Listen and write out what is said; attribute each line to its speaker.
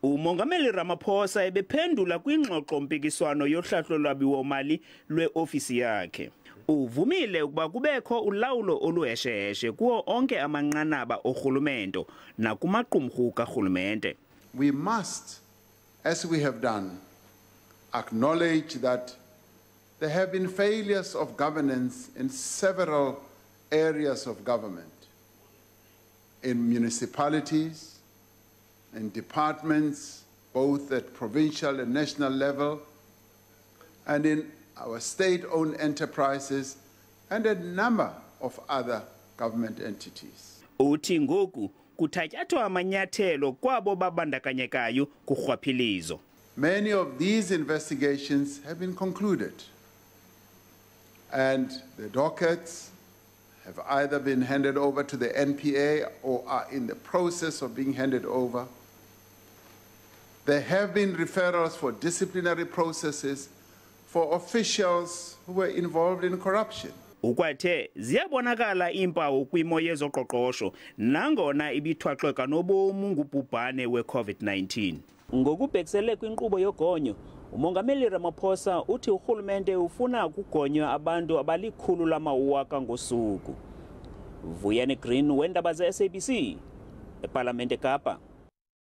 Speaker 1: Umongameli Ramaphosa ebephendula kwingxoxo-mpikiswano yohlahlo lwabiwo-mali lweofisi yakhe. Uvumile ukuba kubekho ulawulo oluhesheheshe kuwo onke amanqanaba orhulumento nakumaqumrhu karhulumente.
Speaker 2: We must, as we have done, acknowledge that there have been failures of governance in several areas of government, in municipalities, in departments, both at provincial and national level, and in our state-owned enterprises and a number of other government entities.
Speaker 1: Uthi ngoku kuthatyathwa amanyathelo kwabo babandakanyekayo kurhwaphilizo.
Speaker 2: Many of these investigations have been concluded, and the dockets have either been handed over to the NPA or are in the process of being handed over. There have been referrals for disciplinary processes for officials who were involved in corruption.
Speaker 1: Ukwathe ziyabonakala iimpawu kwimo yezoqoqosho nangona ibithwaxwe kanobomu ngubhubhane we-COVID-19. Ngokubhekisele kwinkqubo yogonyo, uMongameli Ramaphosa uthi urhulumente ufuna ukugonywa abantu abali-100 000 ngosuku. Vuyani Green wendaba ze-SABC ePalamente Kapa.